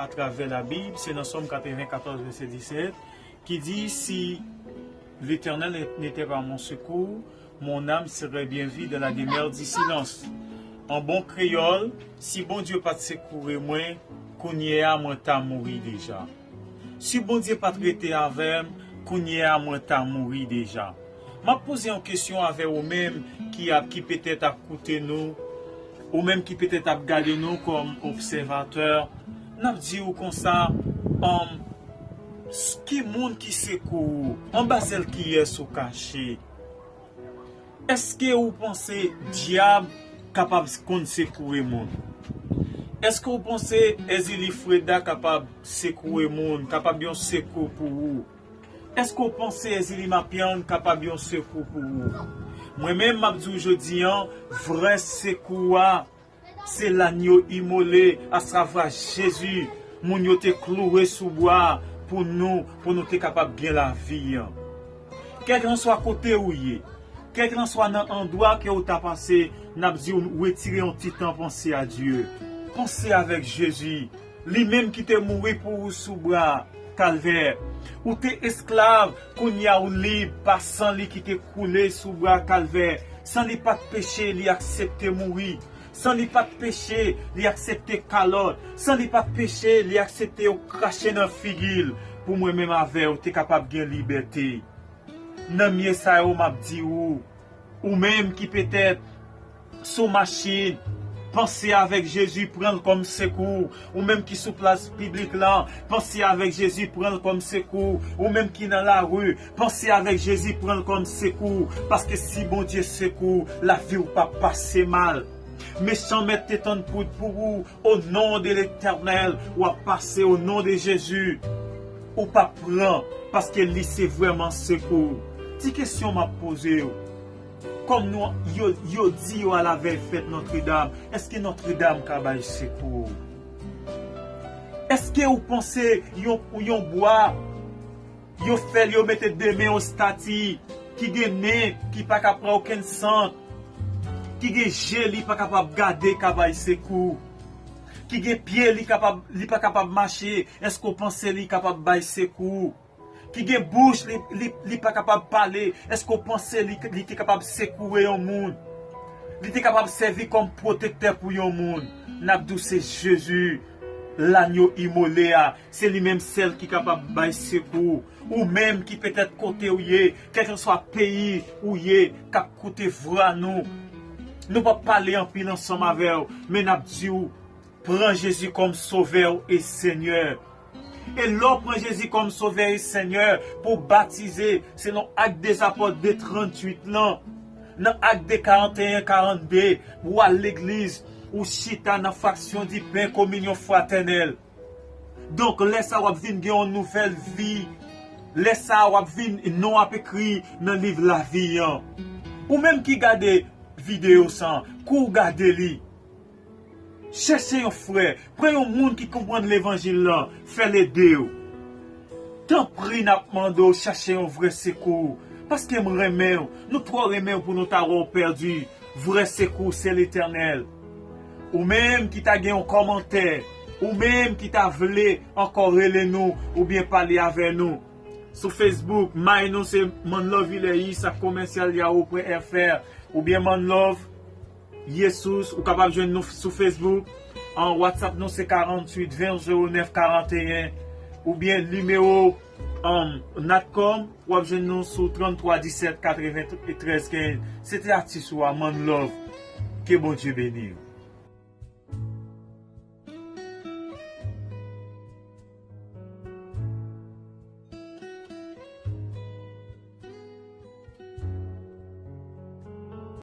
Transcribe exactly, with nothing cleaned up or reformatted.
à travers la Bible, c'est dans Psaume quatre-vingt-quatorze, verset dix-sept, qui dit, Si l'Éternel n'était pas mon secours, mon âme serait bien vide dans la demeure du silence. An bon kreyòl, si Bondye pa t sekoure mwen, kounye a mwen ta mouri deja. Si Bondye pa t rete avè m, kounye a mwen ta mouri deja. M ap poze yon kesyon avè ou menm ki ap, ki petèt ap koute nou, ou menm ki petèt ap gade nou kòm obsèvatè. N ap di ou konsa, um, ki moun ki sekou ou? Anba zèl kiyès ou kache? Èske ou panse dyab kapab konn sekoure moun? Èske ou panse Ezili Freda kapab sekoure moun, kapab yon sekou pou ou? Èske ou panse Ezili Mapyann kapab yon sekou pou ou? Mwen menm, m ap di w jodi an, vrè sekou a, se lanyo imole, asavwa Jezi, moun yo te kloure sou bwa pou nou, pou nou te kapab gen lavi an. Kèlkanswa kote ou ye, kèlkanswa nan andwa ke ou ta pase, n ap di w retire yon ti tan panse a Dye. Panse avèk Jezi, li menm ki te mouri pou ou sou bwa Kalvè. Ou te esklav, kounye a ou lib pa san li ki te koule sou bwa Kalvè. San li pa t peche, li aksepte mouri. San li pa t peche, li aksepte kalòt. San li pa t peche, li aksepte yo krache nan figi l. Pou mwen menm avè w te kapab gen libète. Nan mye sa yo, m ap di ou, ou menm ki petèt sou machin, panse avèk Jezi, pran l kòm sekou. Ou menm ki sou plas piblik lan, panse avèk Jezi, pran l kòm sekou. Ou menm ki nan lari, panse avèk Jezi, pran l kòm sekou. Paske si Bondye sekou, lavi w p ap pase mal. Mechan mèt te tann poud pou ou, o non de Letènèl, w ap pase o non de Jezi. Ou p ap pran, paske li se vrèman sekou. Ti kesyon m ap poze w. Kòm nou, yo, yo di yo alavèy fèt Nòtredam, èske Nòtredam ka bay sekou? Èske ou panse yon, yon bwa, yo fè l, yo mete de men yon estati, ki gen nen, ki pa ka pran okenn sant, ki gen je, li pa kapab gade, ka bay sekou, ki gen pye, li kapab, li pa kapab mache, èske w panse li kapab bay sekou? Ki gen bouch, li, li, li pa kapab pale, èske w panse li, li te kapab sekoure yon moun? Li te kapab sèvi kòm pwotektè pou yon moun? N ap di w se Jezi, lanyo imole a, se li menm sèl ki kapab bay sekou. Ou menm ki petèt kote w ye, kèlkanswa peyi ou ye, k ap koute vwa nou. Nou p ap pale anpil ansanm avè w, men n ap di w, pran Jezi kòm Sovè w e Senyè. E lè w pran Jezi kòm Sovè e Senyè, pou w batize, selon Ak dè Zapòt de tranntuit lan, nan Ak de karanteyen, karannde, ou al legliz, ou chita nan fraksyon di pen, kominyon fratènèl. Donk, lè sa a w ap vin gen yon nouvèl vi. Lè sa a w ap vin, non w ap ekri nan liv lavi an. Ou menm ki gade videyo sa a, kou w gade li, chèche yon frè, pran yon moun ki konprann levanjil lan, fè l ede w. Tanpri, n ap mande w chache yon vrè sekou, paske m renmen w, nou twò renmen w pou nou ta wè w pèdi. Vrè sekou se Letènèl. Ou menm ki ta gen yon kòmantè, ou menm ki ta vle ankò rele nou oubyen pale avè nou. Sou Facebook, may nou se Manlove Ilèyis ak Komèsyal Yahoo pwen F R, oubyen Manlove Yesus, ou kapab jwenn nou sou Facebook. An WhatsApp nou se karanntuit ven zewo nèf karanteyen, oubyen nimewo, um, Natcom, w ap jwenn nou sou tranntwa disèt katreventrèz kenz. Se te atis ou a, Manlove. Ke Bondye beni w.